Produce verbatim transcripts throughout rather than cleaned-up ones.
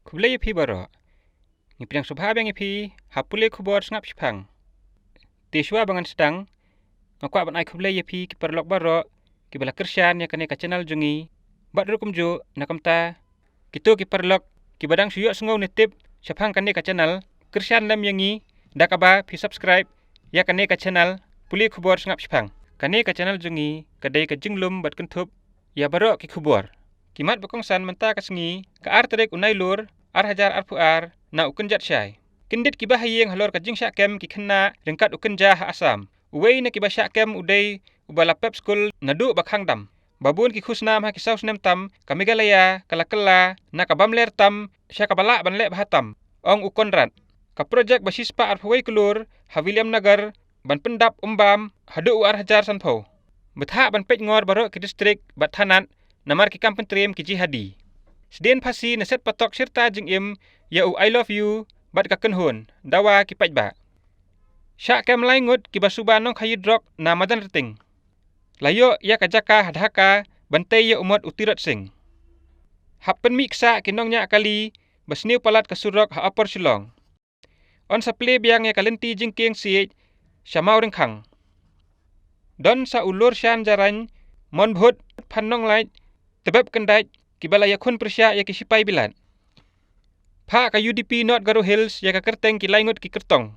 Khublei ïa phi baroh. Ngi pdiang sngewbha biang ïa phi ha pule khubor sngap shipang. Te shuwa ba ngan sdang, nga kwah ban ai khublei ïa phi ki paralok baroh kiba la kyrshan ïa kane ka channel jong ngi. Bad ruh kumjuh na ka bynta kito ki paralok kiba dang shu ïohsngew ne tip shaphang kane ka channel, kyrshan lem ïa ngi da kaba phi subscribe ïa kane ka channel pule khubor sngap shipang. Kane ka channel jong ngi ka dei ka jinglum bad kynthup ïa baroh ki khubor. Ki mat ba kongsan mynta ka sngi, ka ar tarik u Nailur, ar hajar arphew ar, na u Kynjat Shai. Kyndit kiba ha ïing halor ka jingshah kem ki khynnah ryngkat u kynja ha Assam. Uwei na kiba shah kem u dei uba la pep skul naduh ba khang dam. Ba bun ki khusnam ha ki saw snem tam, ka Meghalaya ka la kylla na ka bym ler tam sha kaba lah ban leh bha tam, ong u Conrad. Ka projek ba shispah arphew wei klur ha Williamnagar ban pyndap um bam haduh u ar hajar sanphew. Bthah ban peit ngor baroh ki distrik bad thanat namar ki kam pyntriem ki jihadi. Sdien phasi ne set patok shirta jingim ïa u I love you bad ka kynhun, dawa ki paidbah. Shah kem lai ngut kiba suba nongkhaïi drok na Madanrting. La ïoh ïa ka jaka ha Dhaka ban tei ïa u mot u Tirot Sing. Hap pynmih ksah ki nongñiah kali ba sniew palat ka surok ha Upper Shillong. Yn sa plie biang ïa ka lynti jingkieng siej sha Mawryngkhang. Don sa u Lurshan Jarain, Monbhut, Phan Nonglait, Tbep Kyndait, kiba la ïakhun pyrshah ïa ki shipai bilat. Phah ka U D P North Garo Hills ïa ka kyrteng ki lai ngut ki kyrtong.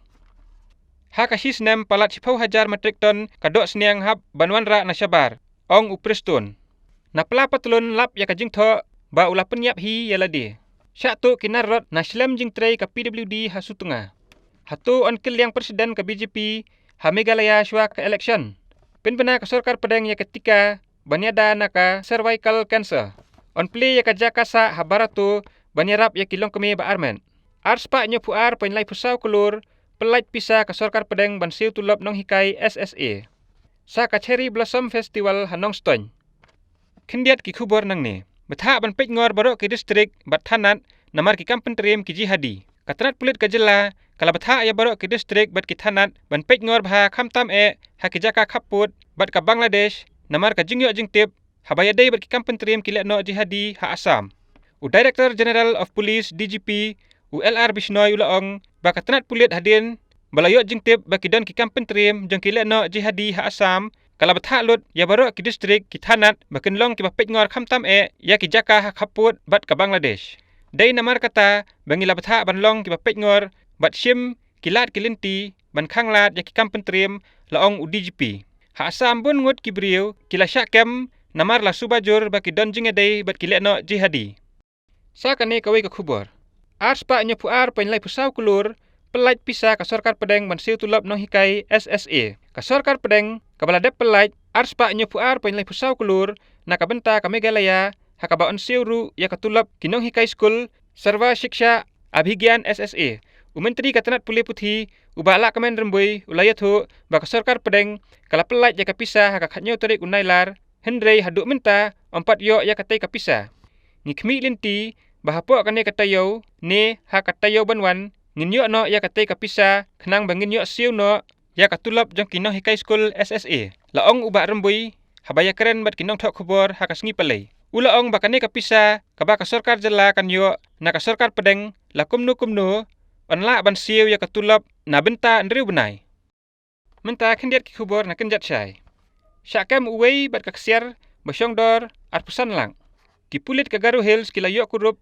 Ha ka shi snem palat shiphew hajar metric ton ka doh sniang hap ban wanrah na shabar, ong u Prestone. Na Pla Patlun lap ïa ka jingthoh ba u la pynïap hi ïa lade. Shah tuh ki nar rot na shlem jingtrei ka P W D ha Sutnga. Hato yn kylliang president ka B J P ha Meghalaya shuwa ka election. Pynbna ka sorkar pdeng ïa ka tika ban ïada na ka cervical cancer. Yn plie ïa ka jaka sah ha Barato ban ïarap ïa ki longkmie ba armet. Ar spah hynñiew phew ar point lai phew saw klur pyllait pisa ka sorkar pdeng ban siew tulop nonghikai S S A. Sa ka Cherry Blossom Festival ha Nongstoiñ. Khyndiat ki khubor nangne. Bthah ban peit ngor baroh ki distrik bad thanat namar ki kam pyntriem ki jihadi. Ka tnat pulit ka jylla ka la bthah ïa baroh ki distrik bad ki thanat ban peit ngor bha khamtam eh ha ki jaka khappud bad ka Bangladesh namar ka jingïoh jingtip haba ïadei bad ki kam pyntriem ki lehnoh jihadi ha Assam. U Director General of Police, D G P, u L R Bishnoi u la ong ba ka tnat pulit hadien ba la ïoh jingtip ba ki don ki kam pyntriem jong ki lehnoh jihadi ha Assam, ka la bthah lut ïa baroh ki distrik ki thanat ba kin long kiba peit ngor khamtam eh ïa ki jaka ha khappud bad ka Bangladesh. Dei namar kata ba ngi la bthah ban long kiba peit ngor bad shim ki lad ki lynti ban khanglad ïa ki kam pyntriem, la ong u D G P. Ha Assam bun ngut ki briew ki la shah kem namar la suba jur ba ki don jingïadei bad ki lehnoh jihadi. Sa kane kawei ka khubor. Ar spah hynñiew phew ar point lai phew saw klur pyllait pisa ka sorkar pdeng ban siew tulop nonghikai S S A. Ka sorkar pdeng kaba la dep pyllait ar spah hynñiew phew ar point lai phew saw klur na ka bynta ka Meghalaya, ha kaba yn siew ruh ïa ka tulop ki nonghikai skul Sarva Shiksha Abhigyan S S A. U Myntri ka tnat pule puthi, u Bah Lahkmen Rymbui, u la ïathuh ba ka sorkar pdeng ka la pyllait ïa ka pisa ha ka khathynñiew tarik u Nailar, hynrei haduh mynta ym pat ïoh ïa katei ka pisa. Ngi khmih lynti ba hapoh kane ka taïew ne ha ka taïew ban wan ngin ïoh noh ïa katei ka pisa khnang ba ngin ïoh siew noh ïa ka tulop jong ki nonghikai skul S S A, la ong u Bah Rymbui haba ïakren bad ki nongthoh khubor ha ka sngi Palei. U la ong ba kane ka pisa kaba ka sorkar jylla kan ïoh na ka sorkar pdeng la kumno kumno yn lah ban siew ïa ka tulop na bynta hynriew bnai. Mynta khyndiat ki khubor na Kynjat Shai. Shah kem uwei bad ka ksiar ba shong dor arphew san lak. Ki pulit ka Garo Hills ki la ïoh kurup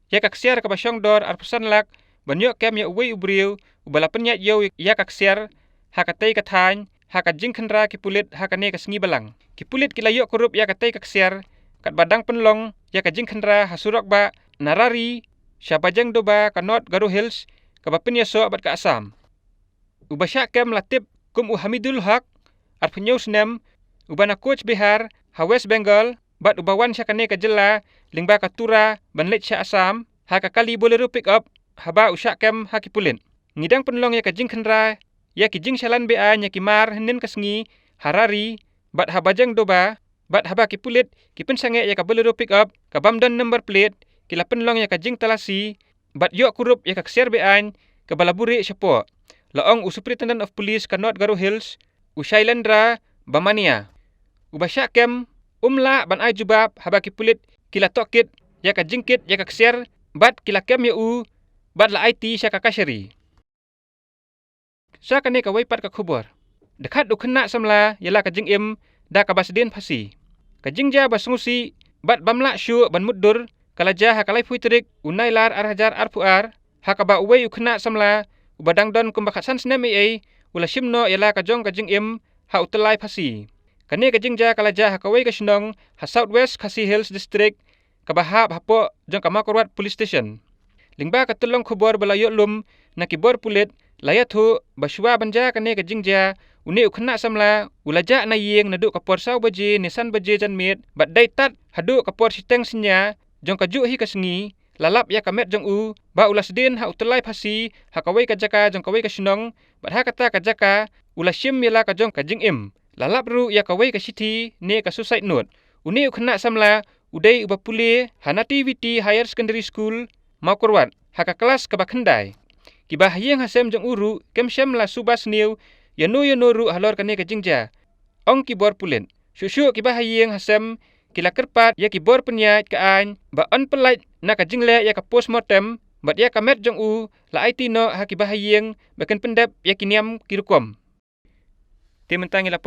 ïa ka ksiar kaba shong dor arphew san lak ban ïoh kem ïa uwei u briew uba la pynïaid ïew ïa ka ksiar ha katei ka thaiñ, ha ka jingkhynra ki pulit ha kane ka sngi Balang. Ki pulit ki la ïoh kurup ïa katei ka ksiar katba dang pynlong ïa ka jingkhynra ha surok ba na Rari sha Bajengdoba ka North Garo Hills kaba pynïasoh bad ka Assam. Uba shah kem la tip kum u Hamidul Haq, arphew hynñiew snem, uba na Cooch Behar ha West Bengal, bad uba wan sha kane ka jylla lyngba ka Tura ban leit sha Assam ha ka kali Bolero pickup, haba u shah kem ha ki pulit. Ngi dang pynlong ïa ka jingkhynra ïa ki jingshalan be-aiñ ïa ki mar hynnin ka sngi ha Rari bad ha Bajengdoba, bad haba ki pulit ki pynsangeh ïa ka Bolero pickup ka bym don number plate, ki la pynlong ïa ka jingtalasi bad ïoh kurup ïa ka ksiar be-aiñ kaba la buhrieh shapoh, la ong u Superintendent of Police ka North Garo Hills, u Shailendra Bamania. Uba shah kem um lah ban ai jubab haba ki pulit ki la tohkit ïa ka jingkit ïa ka ksiar bad ki la kem ïa u bad la aiti sha ka kashari. Sha kane kawei pat ka khubor. Dkhot u khynnah samla ïa la ka jingim da kaba sdien phasi. Ka jingjia ba sngewsih bad bym lah shuh ban mutdur ka la jia ha ka laiphew tarik u Nailar ar hajar arphew ar, ha kaba uwei u khynnah samla uba dang don kumba khatsan snem ei ei u la shim noh ïa la ka jong ka jingim ha u tyllai phasi. Kane ka jingjia ka la jia ha kawei ka shnong ha South West Khasi Hills District, kaba hap hapoh jong ka Mawkyrwat Police Station. Lyngba ka tyllong khubor ba la ïoh lum na ki bor pulit, la ïathuh ba shuwa ban jia kane ka jingjia, une u khynnah samla u la jah na ïing naduh ka por saw baje ne san baje janmiet bad dei tad haduh ka por shiteng synñia jong kajuh hi ka sngi, la lap ïa ka met jong u ba u la sdien ha u tyllai phasi ha kawei ka jaka jong kawei ka shnong, bad ha kata ka jaka u la shim ïa la ka jong ka jingim. La lap ruh ïa kawei ka shithi ne ka suicide note. Une u khynnah samla u dei uba pule ha Nativity Higher Secondary School, Mawkyrwat, ha ka klas kaba khyndai. Kiba ha ïing ha sem jong u ruh kim shym la suba sniew ïano ïano ruh halor kane ka jingjia, ong ki bor pulit. Shuh shuh kiba ha ïing ha sem ki la kyrpad ïa ki bor pynïaid ka aiñ ba yn pyllait na ka jingleh ïa ka postmortem bad ïa ka met jong u la aiti noh ha kiba ha ïing ba kin pyndep ïa ki niam ki rukom. Te mynta ngi la